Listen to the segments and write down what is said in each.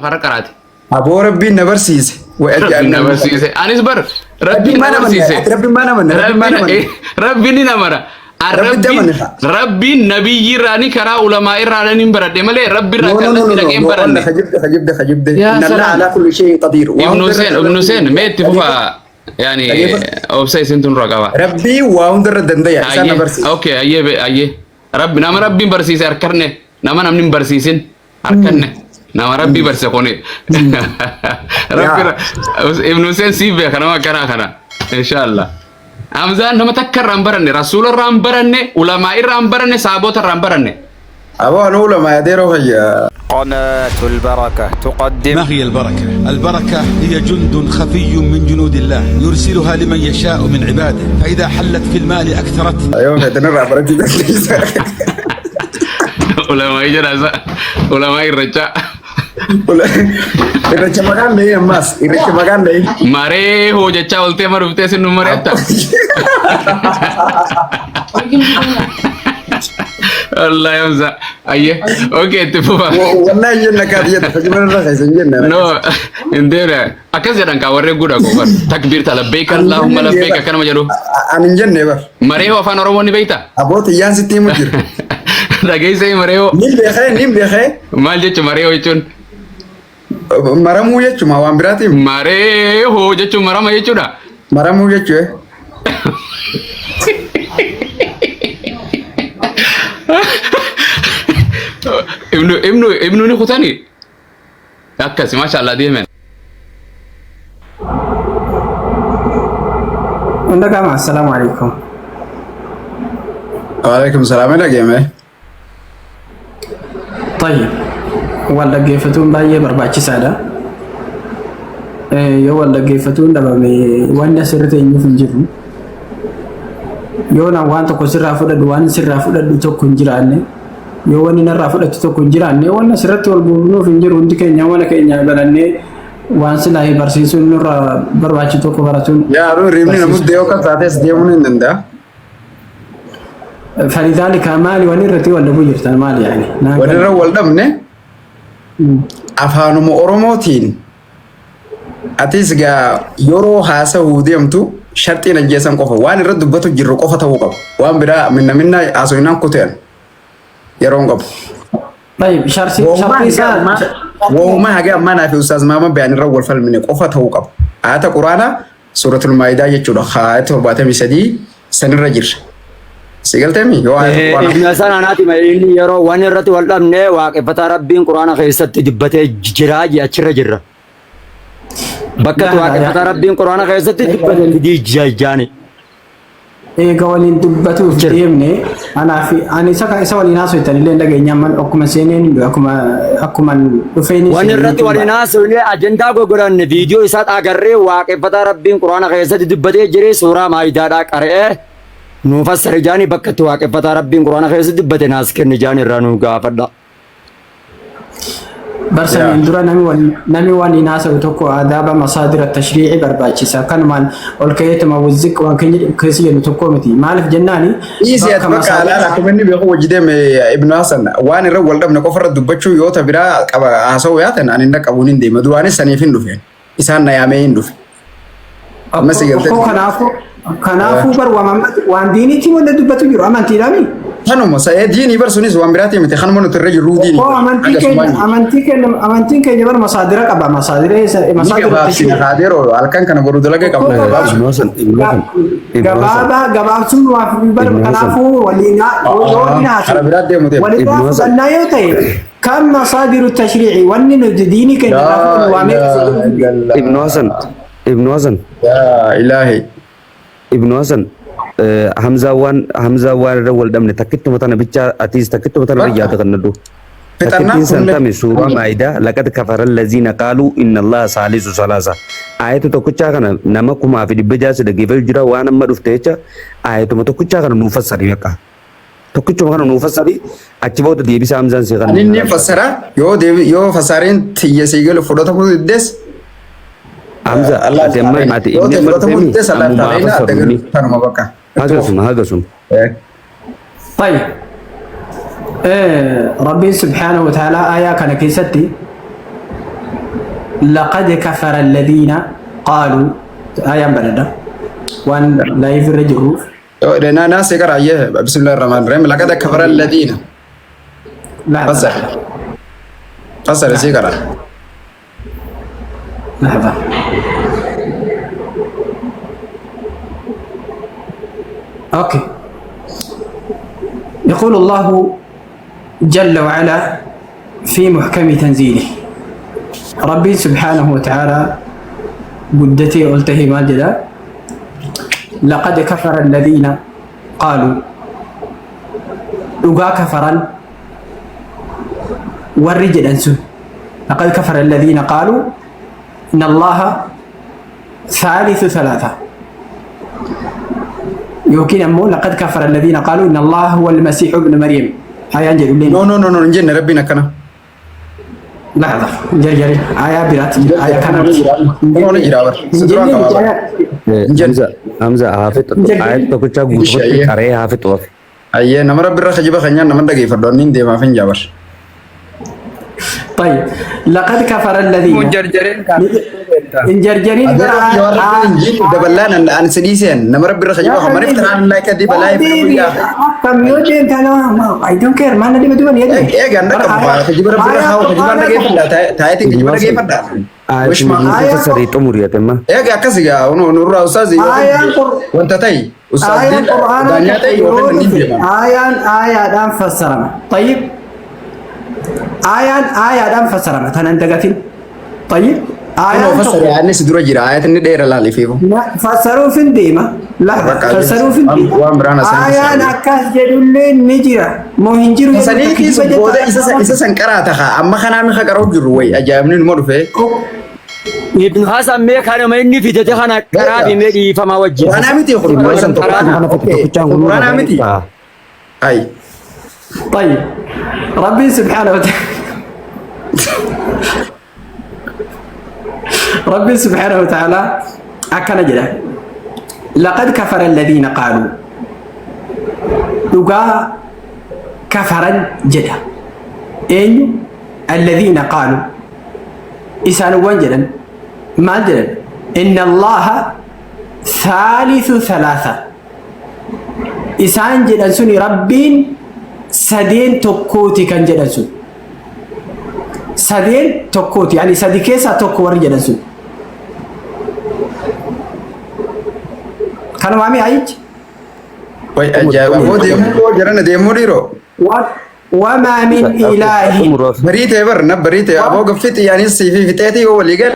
Karaa qaraate. Aboo Rabbiin na barsiise. Rabbiin na barsiise. Anis bar Rabbiin na barsiise. Rabbiin maal amanne? Rabbiin maal amanne? Rabbiin ni namana. Rabbitti Rabbiin amanne. Rabbiin nabiyyi irraa ni karaa ulamaa irraa ni hin baradhe malee Rabbi irraa No, no, no, kallattii no, dhaqee hin no. baranne. Khajibde, khajibde, khajibde. Yaa Inna Allah salaam. ala kulli shay'in qadir. Waa Ibnu hundarra Hussein, Ibnu Hussein mee itti fufaa yaani Dhageeffadhu. obsa isin tun irraa qaba. Rabbii waa hundarra dandaya. Isaan na Ayyee, barsiise. okay, ayyee, ayyee. Rabbi nama Rabbiin barsiise harkarne nama namni hin barsiisin. Harkanne nama rabbii barse kuni. Rabbi Ibn Hussein siif beeka nama akkanaa kana. Inshaallah. Hamzaan nama takka irraa hin baranne, rasuula irraa hin baranne, ulamaa irraa hin baranne, sahaabota irraa hin baranne. Aboo anu ulamaa yadeeroo fayya. قناة البركة تقدم. ما هي البركة؟ البركة هي جند خفي من جنود الله يرسلها لمن يشاء من عباده، فإذا حلت في المال أكثرت. Yoo feetan irraa barachuu dandeessa. Ulamaa jedha isa. Ulamaa irrachaa. Irracha maqaan dhahee ammaas. Irracha maqaan dhahee. Maree hojjechaa oltee maruftee sin nu mareetta. Wallahi Hamza. Ayyee. Okay, itti fufa. Wallahi hin jenne akka ati jettu fakkii irra keessa hin jenne. No, hin deemne. Akkas jedhan kaa warreen guddaa koo bar. Takbiirta labbeeka Allahumma labbeeka akkanuma jedhu. Ani hin jenne bar. Maree hoo afaan Oromoo ni beekta? Aboo xiyyaan sitti himu jira. Dhageessee maree hoo Nin beekee nin beekee maal jechuun maree hoo jechuun? Maramuu jechuma waan biraatiin. Maree hoo jechuun marama jechuudha. Maramuu jechuu. Ibnu ibnu ibnu ni kutani. Akkasi maashaallah deemen. Hunda qama assalaamu alaikum. Waalaikum salaam dhageeme. Tayyib. Wal dhaggeeffatuun baay'ee barbaachisaadha. Yoo wal dhaggeeffatuun dhabame wanni asirra teenyuuf hin jiru. Yoo na waan tokko sirraa fudhadhu waan sirraa fudhadhu tokko hin jiraanne yoo wanni narraa fudhattu tokko hin jiraanne wanni asirratti wal guurnuuf hin jiru hundi keenya mana keenya galannee waan silaa barsiisuun nurraa barbaachisu tokko baratuun Yaa aduu hirribni namutti yoo kan taates deemuun hin danda'a. Falidaalika maali wanni irratti wal dhabuu jirtan maali yaani? Naan Walirra galu. wal dhabne afaanuma Oromootiin atis gaa yeroo haasa'uu deemtu sharxiin ajjeesan qofa waan irra dubbatu jirru qofa ta'uu qaba. Waan biraa minna minna haasofnaan kuteen yeroo hin qabu. Tayyib sharsi sharxii isaa Wooma haga ammaa naa fi ustaaz Maama bayaan irra wal falmine qofa ta'uu qaba. Ayata Quraanaa suuratul Maayidaa jechuudha. Ayata 73 sanirra jirra. Si galteemi yoo ayata Quraanaa. Ibn Hasan anaati ma inni yeroo waan irratti wal dhabne waaqeffataa Rabbiin Quraana keessatti dubbatee jira jee achirra jirra. Bakka itti Yaa waaqeffataa Rabbiin Quraana keessatti dubbate fidii jaani. Eega waliin dubbatuuf Jira. deemne anaa fi ani isa isa waliin haasoftan illee hin dhageenye amma akkuma seeneen akkuma akkuma dhufeen Wanni irratti waliin haasofne ajandaa gogodhanne viidiyoo isaa agarree waaqeffataa Rabbiin Quraana keessatti dubbatee jire suuraa maayidaadhaa qara'ee nuu fassare jaani bakka itti waaqeffataa Rabbiin Quraana keessatti dubbate naas kenni jaani irraa nuu gaafadha. Barsaniin dura namni waliin haasa'u tokko adaaba masaadira tashrii'i barbaachisa. Kanumaan ol ka'eetuma wizziq waan keenya keessa jennu tokko miti. Maaliif jennaani Dhiisi ati bakka bakka masaadira alaala akkuma inni beeku wajji deeme Ibnu Hasan waan irra wal dhabne qofa irra dubbachuu yoo ta biraa qaba haasa'uu yaatan ani hin qabuun hin deema duraanis saniif hin dhufe isaan na yaamee hin dhufe. Amma si galtee Okkoo kanaafuu kanaafuu bar waan diiniitiin wanta dubbatu jiru amantiidhaami. Kanuma sa'ee diinii bar sunis waan biraatii miti kanuma nuti irra jirruu diinii. Okkoo amantii keenya amantii keenya amantiin keenya bar masaadira qaba masaadira Ni masaadira gabaabsina kaadeeroo halkan kana boru dalaga qabna Okkoo gabaabsina. Ibnu Hasan, Ibnu Hasan, Ibnu Hasan, gabaabaa gabaabsuun waaf bar Ibnu Hasan, kanaafuu waliin yoo waliin Kara haasa'u biraa deemu deemu. walirraa Ibnu Hasan. fudhannaa yoo ta'e kan masaadiru tashriici wanni nuti diinii keenya irraa Laa fudhannu waa meeqa ilaaha illallah. Ibnu Hasan, Ibnu Hasan, Yaa ilaahi. Ibnu Hasan, Hamzaa waan Hamzaa waan irra wal dhabne takkittuma tana bichaa atiis takkittuma tana Bakka yaada kannadhu. fixannaa Takkittiin san kunne tami suuraa maayidaa laqad kafara allaziina qaaluu inna allaha saalisu salaasa. Ayatu tokkichaa kana nama 1600 si dhaggeeffachuu jira waan amma dhufte jecha ayatuma tokkichaa kana nuuf fassari bakka. Tokkichuma kana nuuf fassari achi booda deebisa Hamzaan si Ani kan inni fassara yoo deebi yoo fassaariin tiyya sii galu fudhatamuu diddes Hamza Allah ati amma ati yoo inni ta'e amma fudhatamuu dhufeemi diddes Allah ammumaa taaleena adda fassaru galu inni. tanuma bakka. Hagasuma hagasuma. طيب ربي سبحانه وتعالى آية كان كيستي لقد كفر الذين قالوا ayaan banadha waan live irra jiruuf. Naas eegara ayyee بسم الله الرحمن الرحيم لقد كفر الذين. لحظة. فسر فسر sii qara. لحظة. okay، يقول الله جل وعلا في محكم تنزيله، ربي سبحانه وتعالى guddatee ol tahee maal jedha? لقد كفر الذين قالوا, dhugaa kafaran warri jedhan sun, لقد كفر الذين قالوا إن الله ثالث ثلاثة, yookiin ammoo لقد كفر الذين قالوا إن الله هو المسيح ابن مريم ayaan jedhullee. No, no, no, no, hin jenne rabbiin akkana. لحظة, jarjari ayaa biraatti jira, ayaa kanatti. Kunoo ni jira bar. Hin Si duraan jenne. qabaa bar. Ayaa Hin jenne. Hamza, Hamza haa fixu. Ayat tokkichaa guutumatti qaree haa fixu hafe. Ayyee, nama rabbi irra kijiba keenyaan nama dhageeffadhu, inni hin deemaaf hin jaabar. طيب، لقد كفر الذين Jarjareen kan. In jarjarin. Daballaan an si dhiiseen nama rabbi irra kijiba kan mariif tanaan like di balaa ibnu guyyaa. Kam yoo deemtan, I don't care, maal na dhibatu bani jedhe. Eegaan dhaqqabu kijiba rabbi irra haa kijiba dhageeffadha taayitiin kijiba dhageeffadha. Ayatuma guutuu fassarii xumuri atemma. Eega akkasi gaa nurraa ustaazi wanta ta'i ustaazi Ayaan Qur'aanaa daanyaa ta'e yeroo yookiin ni dhufe deema. Ayaan ayaadhaan fassarama. طيب, ayaan ayaadhaan fassarama, tanan dagatin. طيب, Kunoo ayaan fassari tokko aannis dura jira ayatni dheera laalifiifu. Fassaruuf hin deema. Lafa Bakka fassaruuf hin deema. waan biraan asaan Ayaan akkas jedhullee ni jira. Moo hin jiru jedhu? Saniitis kijiba booda jettaa. isa san qaraata haa amma kanaa miha qaroo jiru wayi ajaa'ibni numa dhufe. Ibnu Hasan, mee kanuma inni fidate kana karaa fi mee dhiifamaa wajjin. Quraanaa miti kun. Ibnu Hasan tokkicha kana fixe, tokkichaan kun. Quraanaa miti. Ay. طيب، ربي سبحانه وتعالى، ربي سبحانه وتعالى akkana jedha: لقد كفر الذين قالوا, dhugaa kafaran jedha. Eenyu? الذين قالوا, isaanowwan jedhan. Maal jedhan? إن الله ثالث ثلاثة. Isaan jedhan suni rabbiin sadeen tokkooti kan jedhan sun, sadeen tokkooti, yani sadi keessaa tokko warri jedhan sun. Kanumaami ayichi. Way ajaa'iba moo deemuu jarana deemuu dhiiroo. وما من إله Barii ta'e bar na barii ta'e aboo gaffii xiyyaanis siifii fixeetii yoo walii gala.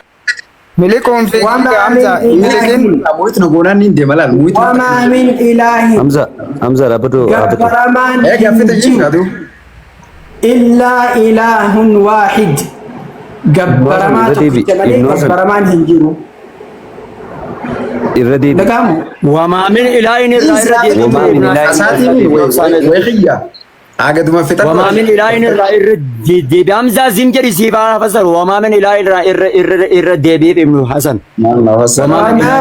Miliquun fi وما Hamza من miliqin إله Muuyit na goonaan ni deema laal muuyit. وما من إله Hamza, Hamza dhaabbatu haa fixu. Gabbaramaan Ee gaffii hin xiyyiin jiru aduu. إلا إله واحد, gabbaramaa Irra deebi. tokkicha malee Ibnu Hasan. gabbaramaan hin jiru. Irra deebi. Dhaga'amu. وما من إله irraa irra deebi. وما من إله. Asaatiin way xiyya. Agaduma fixadhu. وما من إله irraa irra deebi. Hamza zim jedhi siif haa fasaru. وما من إله irraa irra irra irra deebiif Ibnu Hasan. وما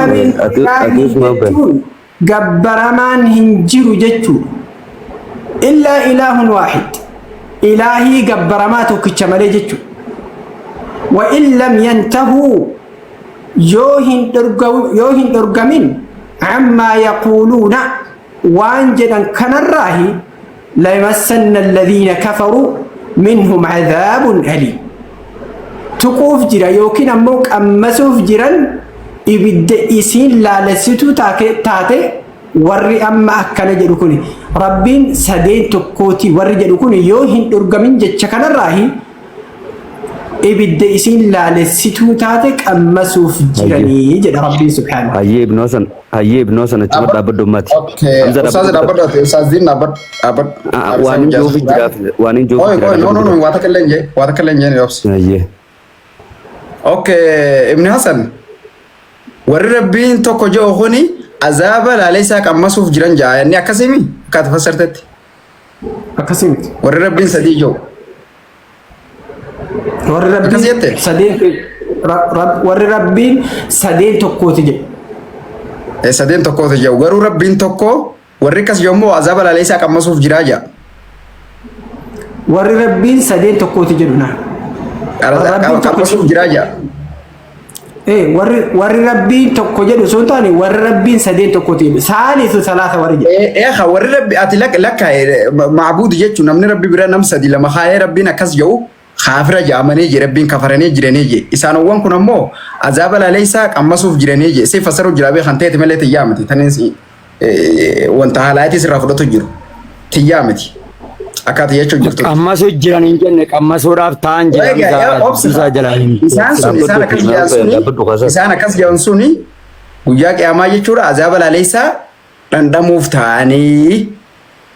من إله jechuun gabbaramaan hin jiru jechuudha. إلا إله واحد, ilaahii gabbaramaa tokkicha malee jechuudha. وإن لم ينتهوا, yoo hin dhorgamin, عما يقولون, waan jedhan kanarraahi, ليمسن الذين كفروا منهم عذاب أليم, tuquuf jira yookiin ammoo qammasuuf jiran ibidda isiin laalessituu taate warri amma akkana jedhu kun, rabbiin sadeen tokkooti warri jedhu kun, yoo hin dhorgamin jecha kanarraahi ibidda isiin laalessituu taate qammasuuf jiranii jedha rabbiin سبحانه. Hayyee Ibnu Hasan, hayyee Ibnu Hasan, achuma dhaabbadhu ummati. Okay. Hamza Ustaaz dhaabbadhu. dhaabbadhu. Ustaaz diin dhaabbadhu. Dhaabbadhu. Waan hin jiruuf jiraaf waan hin jiruuf Oye, jira. oye, no, no, no, waa takka illee hin jee, waa takka illee hin jee obsi. Hayyee. Okay, Ibni Hasan. Warri rabbiin tokko jiru kuni azaaba laalee isaa qammasuuf jiran ja'a. Inni akkasimi akka fassartetti. Akkasii miti. Warri rabbiin sadii jiru. Warri Akkas rabbiin jette? sadeen warri rabbiin sadeen tokkooti jedhu. Sadeen tokkootu jiru. Garuu rabbiin tokko warri akkas jiru immoo azaaba laalee isaa qammasuuf jiraa ja'a. Warri rabbiin sadeen tokkooti jedhu na. Rabbiin tokko Qammasuuf jiraa ja'a. Warri Rabbiin tokko jedhu osoo hin taane, warri Rabbiin sadeen tokkooti. Saalisu salaasa warri jedhu. Eeha, warri Rabbi ati lakka macbuudi jechuun namni Rabbi bira nam sadi lama kaayee Rabbiin akkas jedhu kaafira jedhamanii je, Rabbiin kafaranii jiranii je. Isaanowwan kun ammoo azaaba laleessaa qammasuuf jiranii je. Si fassaruu jira beekan ta'eeti malee tiyyaa miti. Taniin wanta haalaatii sirraa fudhatu jiru. Tiyyaa miti. Akka ati jechuu jirtu. Qammasuu jiran hin jenne, qammasuudhaaf ta'an jiran. Egaa, obsa. Isaa jalaa hin. Isaan sun, isaan akkas jedhan suni, isaan akkas jedhan suni guyyaa qiyaamaa jechuudha azaaba laleessaa dhandhamuuf ta'anii,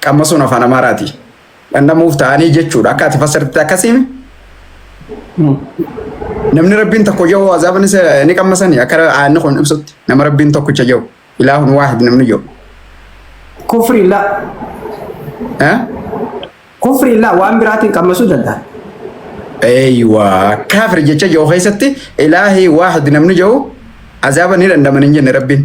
qammasuun afaan Amaaraati. Dhandhamuuf ta'anii jechuudha. Akka ati fassarti akkasiimi. Namni Rabbiin tokko jedhu azaaba ni qammasani akka aanni kun ibsutti, nama Rabbiin tokkicha jedhu, ilaahun waahid namni jedhu. Kufri la. Eh? Kufri la, waan biraatiin qammasuu danda'a. Eeywa, kaafir jecha jedhu keessatti ilaahii waahid namni jedhu azaaba ni dhandhaman hin jenne Rabbiin.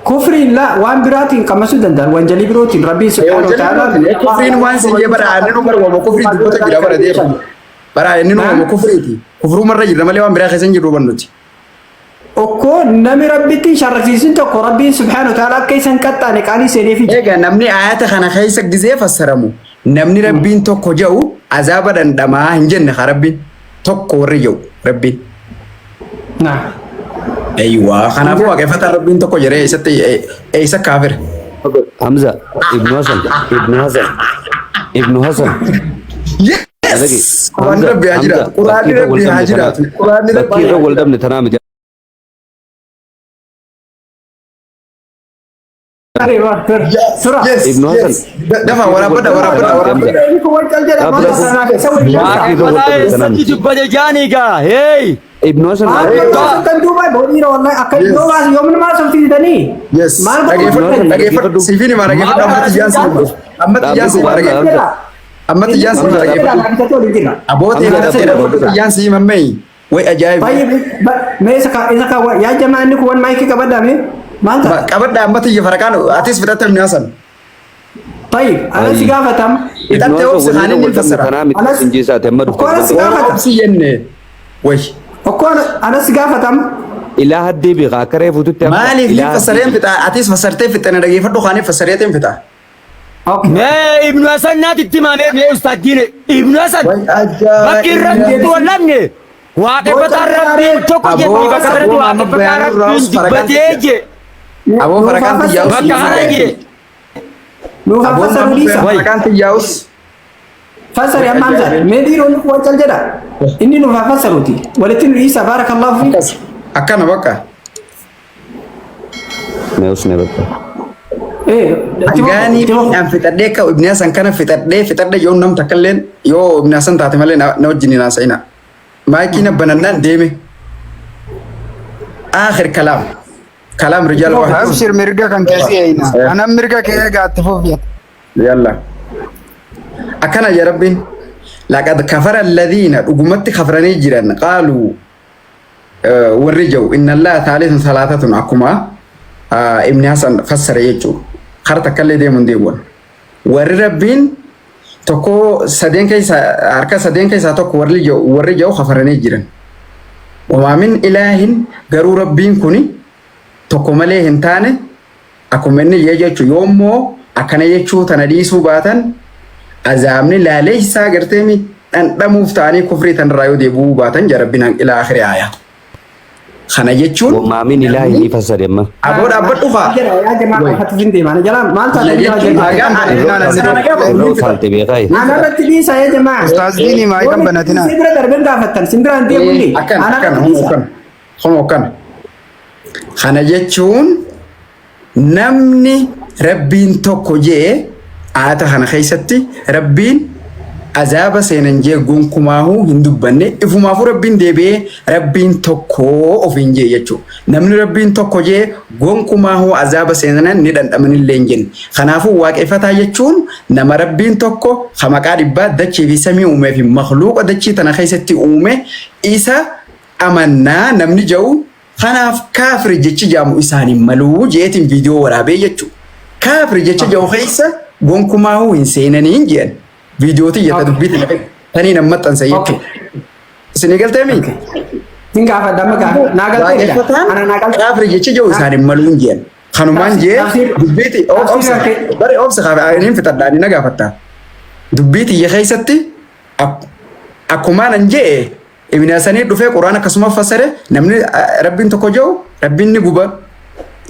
Kufri la, waan biraatiin qammasuu danda'a. Wanjalii birootiin Rabbiin subhaanahu wa ta'ala. Kufriin waan sin jee bara aanni nu bara wama kufrii dubbata jira bara deema. Bara inni nu wama kufriiti. Kufruumarra jirra malee waan biraa keessa hin jirru hubannuti. Okkoo namni Rabbitti hin sharrasiisin tokko Rabbiin subhaanahu wa ta'ala akka isa hin qaxxaane qaalii seeneefi jira. Egaa, namni ayata kana keessa gizee fassaramu namni Rabbiin tokko jedhu azaaba dhandhamaa hin jenne haa Rabbiin tokko warri jedhu Rabbiin. Naa. Eeywa, kanaafuu waaqeffataan Rabbiin tokko jedhee eessatti eessa kaafira? Hamza, Ibnu Hasan, Ibnu Hasan, Ibnu Hasan. Yes! Quraanni Rabbi haa jiraatu. Quraanni Rabbi haa jiraatu. Quraanni Rabbi Bakkii irra wal dhabne tanaa miti. Tura. Yes, Ibnu Hasan. yes. Dafa waraabadha, waraabadha, waraabadha. Bakkii irra wal dhabne tanaa Eessatti miti. dubbate jaanii gaa hey. Ibnu Hasan. Yes. Dhageeffadhu, dhageeffadhu. Siifin himaa, dhageeffadhu. Amma tiyyaan si hima. Amma tiyyaan si hima, dhageeffadhu. Amma tiyyaan si hima, dhageeffadhu. Abootee dhageeffadhu, tiyyaan si hima mee. Way ajaa'iba. Yaa jamaa, inni kun waan maayikii qabadhaa maal ta'a? Qabadha, amma tiyya faraqaan atis fixatte, Ibnu Hasan. طيب أنا si gaafatam. Ibnu Hidhattee Hasan, obsi wanni kaanii irra ni wal dhabne fassara. tanaa miti. Anas- Injiisaati amma Okkoo anas dhufte. gaafata. Obsi jenne. Way. Okkoo anas gaafatam. Ilaa haddee beekaa akka reefuututti amma. Maaliif ni Ilaa fassareen haddee. fixa? Atis fassartee fixxe, dhageeffadhu, kaanii fassareetiin fixa. Mee Ibnu Hasan naati itti himamee, mee ustaaddiine Ibnu Hasan, Way ajaa'iba. bakki irratti wal dhabne waaqeffataan Rabbiin tokko jedhee bakka irratti Aboo, amma waaqeffataan bayaanuu Rabbiin raawus faraqaan dubbatee je. Aboo, faraqaan xiyyaa'us. Bakka kana je. Nuuf Aboo, fassaruu dhiisa. faraqaan xiyyaa'us. Fassari amma Hamza. Mee dhiironni kun waan cal jedha. Inni nuuf haa fassaruuti. Walitti nu dhiisa, baarakallahu fi. Akkas. Akkana bakka. Mee usne bakka. Gaanii an fixadhee akka Ibni Hasan kana fixadhee fixadhee yoo nam takka illeen yoo Ibni Hasan taate malee na wajjin hin haasa'ina. Maayikii na banannaan deeme. Aakhir kalaam. Kalaam rijaal waahid. Abshir, mirga kan keessi eeyna. Anan mirga kee eegaatti fufi. Yalla. Akkana ya Rabbiin. Laqad kafara alladhiina, dhugumatti kafranii jiran, qaaluu, warri jiru, inna Allaha thaalithu thalaatatun, akkuma Ibni Hasan fassare jechuudha. Kara takkallee deemuun deemuun. Warri Rabbiin tokko sadeen keessaa harka sadeen keessaa tokko warri jiru kafaranii jiran. Wamaa min ilaahin, garuu Rabbiin kuni tokko malee hin taane, akkuma inni jee jechuu, yoommoo akkana jechuu tana dhiisuu baatan azaabni laaleessaa garteemi dhandhamuuf ta'anii kufrii tanarraa yoo deebi'uu baatan jaa Rabbiin ilaa akhiri aayaa. Kana jechuun Wamaa min ilaahin ni fassare amma. Aboo, dhaabbadhu faa. Yaa jamaa, qofatu hin deema. Ana jalaa maal Kana jechuun hagaa Irra utaalte beekaa. Ana irratti dhiisa yaa jamaa. Ustaaz Diinii maayikan banatinaa. Si bira darbeen gaafattan sin biraan deemuun. Akkana Ana akkana irratti homo dhiisa. akkana homo akkana. Kana jechuun namni Rabbiin tokko jee aata kana keessatti Rabbiin azaaba seenan jee gonkumaahuu hin dubbanne, ifumaafuu Rabbiin deebi'ee Rabbiin tokko ofiin jee jechuudha. Namni Rabbiin tokko jee gonkumaahuu azaaba seenan ni dhandhamanillee hin jenne. Kanaafuu waaqeffataa jechuun nama Rabbiin tokko ka maqaa dhibbaa dachii fi samii uumee fi makluuqa dachii tana keessatti uume isa amannaa namni jedhu, kanaaf kaafir jechi jaamu isaan hin maluu jeetiin viidiyoo waraabee jechuudha. Kaafir jecha jedhu keessa gonkumaahuu hin seenaniin jedhan. Viidiyoo tiyyata dubbii tana tanii nan maxxansa jechuudha. Isinii galteemi? Sin gaafadha amma gaafadha. Naa galtee jira. Waaqeffataan Ana naa galtee. kaafiri jechi jiru isaan hin maluun jeen. Kanumaan jee dubbiiti obsa bari obsa kaafiri fixadha ani na gaafatta. Dubbii tiyya keessatti akkumaan an jee Ibn Hasanii dhufee Quraan akkasuma fassare namni rabbiin tokko jiru rabbiin ni guba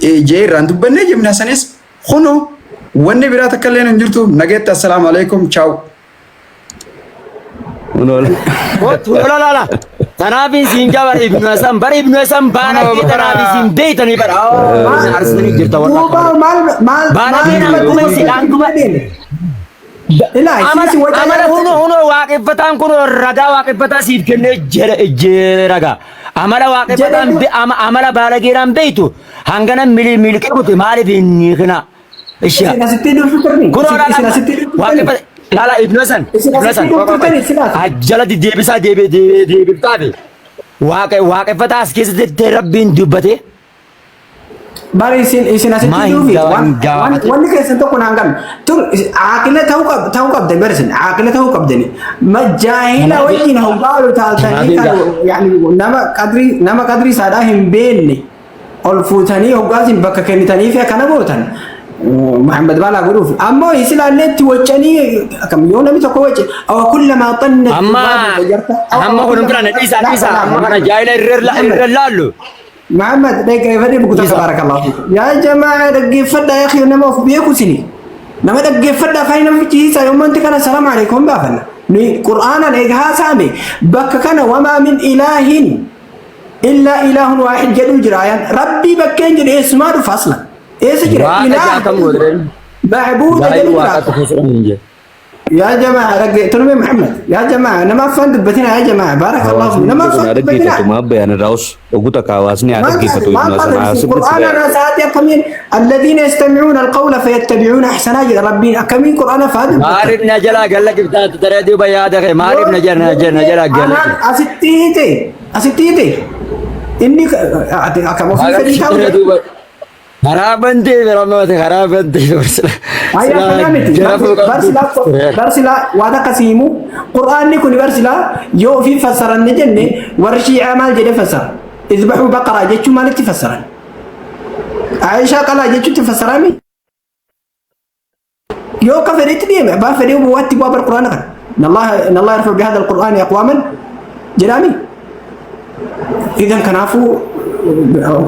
jee irraan dubbanne Ibn Hasanis kunoo wanni biraa takka illee hin jirtu nageetti assalaamu alaikum chaaw. Kottu lola lala. Tanaaf isin jaba Ibnu Hasan bara Ibnu Hasan baanagee tanaaf isin beeytanii bara. Arsanii jirta warra Duuba maal maal Baanagee nama dhuma isin dhuma. Ilaa Amala isin waca amala huno huno waaqeffataan kun ragaa waaqeffataa siif kennee jira jiraga. Amala waaqeffataan amala baalageedhaan beeytu hangana mili miliqee kute maaliif hin hiikina. Ishiya. Isin asitti dhuftu turni. Kunoo Isin laala asitti dhuftu turni. waaqeffata laala Ibnu Hasan Isin Ibnu asitti Hasan dhuftu turni silaas. ajjala deebisaa deebiftaafi waaqeffataa as keessatti rabbiin dubbate. Bari isin isin asitti Maa hin dhufi hin gaafatin. Wanni keessan tokko naan galle. Tur aaqila ta'uu qab ta'uu qabdan bari isin aaqila ta'uu qabdani. Ma jaahila wajjin hoggaalu taaltanii kan yani nama qadrii isaadhaa hin beekne ol fuutanii hoggaa isin bakka kennitanii fi akkana gootan. Muhammad Baalaa godhuuf. Ammoo isilaallee itti waccanii akkam yoo namni tokko wacce awa kullamaa xanna Amma amma kun bira na dhiisaa dhiisaa amma kana jaahila irra laallu. Muhammad dhaggeeffadhe bukuta barakallahu fiik. Yaa jamaa dhaggeeffadha yaa akhi nama of beeku sini. Nama dhaggeeffadha afaan nama fichiisa yommuu wanti kana salaam alaikum baafanna. Nuyi Qur'aanaan eega haasaame bakka kana wamaa min ilaahin illaa ilaahun waahid jedhu jira ayaan. Rabbii bakkeen jedhe eessumaa dhufa asla. Eessa jira? Waaqa Ilaah jaakam godhe. Macbuuda Jaahil jedhu jira. waaqa tokko fudhan hin jedhe. يا جماعة رجعتوني محمد يا جماعة أنا ما فهمت بتنا يا جماعة بارك الله فيكم أنا ما Hawaasni kun فهمت haa بتنا dhaggeeffatu maaf bayaan irraa os ogu takka hawaasni haa ما dhaggeeffatu قال ما Ibnu Hasan قال haa في sirriitti القرآن bayaan. أنا ساعات كمين الذين يستمعون القول فيتبعون أحسن أجر ربي كمين قرآن فهد Maaliif na jalaa galla qibxaatti taree duuba yaada kee maaliif na jala na jala na jalaa galla أنا أستيتي أستيتي إني أكم في فدي Taree duuba karaa bantee biramate karaa bantee Ayyaa kana miti. Barsilaa waan akkasii himu Qur'aanni kun barsilaa yoo ofii fassaranne jenne warri shii'aa maal jedhee fassara? Izbaxuu baqaraa jechuun maalitti fassaran? Aayishaa qalaa jechuutti fassarami? Yoo akka fedhetti deeme abbaan fedhee bu'aatti bu'aa bar Qur'aana kana. إن الله يرفع بهذا القرآن أقواما jedhaami. إذن kanaafuu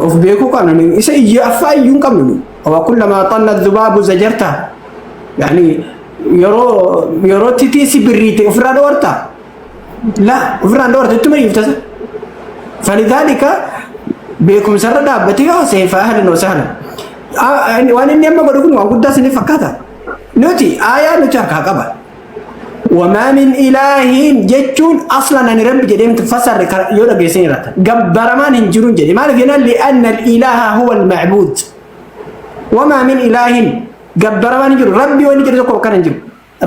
of beekuu qabna isa iyya affaa iyyuu hin qabnu. وكلما طن الذباب زجرته يعني yeroo yeroo titiisi birriite ofirraa dhoorta la ofirraa dhoorta ittuma dhiiftasa. فلذلك beekumsarra dhaabbatee yoo seefa أهلا وسهلا waan inni amma godhu kun waan guddaa isiniif fakkaata. Nuti aayaa nuti harkaa qaba. وما من إله jechuun أصلا ani rabbi jedhee fassarre yoo dhageessan irratti gabbaramaan hin jiruun jedhe. Maaliif jennaan? لأن الإله هو المعبود. وما من إله gabbaramaan hin jiru rabbi wanni jedhu tokko akkana hin jiru.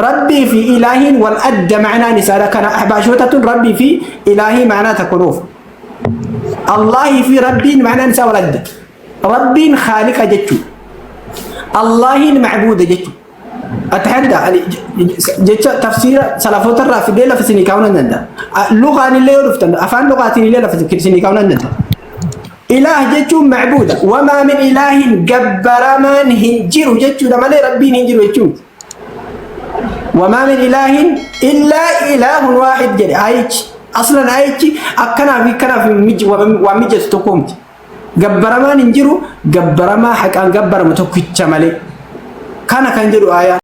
Rabbii fi ilaahiin wal adda ma'anaan isaadha. Kana ahbaashootatuun rabbii fi ilaahii ma'anaa tokko nuuf. Allaahii fi rabbiin ma'anaan isaa wal adda. Rabbiin khaaliqa jechuudha. Allaahiin macbuuda jechuudha. أتحدى jecha tafsiira salafoota irraa fidee lafa isinii kaa'uu nan danda'a. Lugaan illee yoo dhuftan afaan lugaatiin illee lafa isinii kaa'uu nan danda'a. إله jechuun macbuuda. وما من إله gabbaramaan hin jiru jechuudha malee rabbiin hin jiru jechuudha. وما من إله إلا إله واحد jedhe aayichi. أصلا aayichi akkanaa fi kanaaf waan mijatu tokko miti. Gabbaramaan hin jiru gabbaramaa haqaan gabbaramu tokkicha malee. Kana kan jedhu aayaa.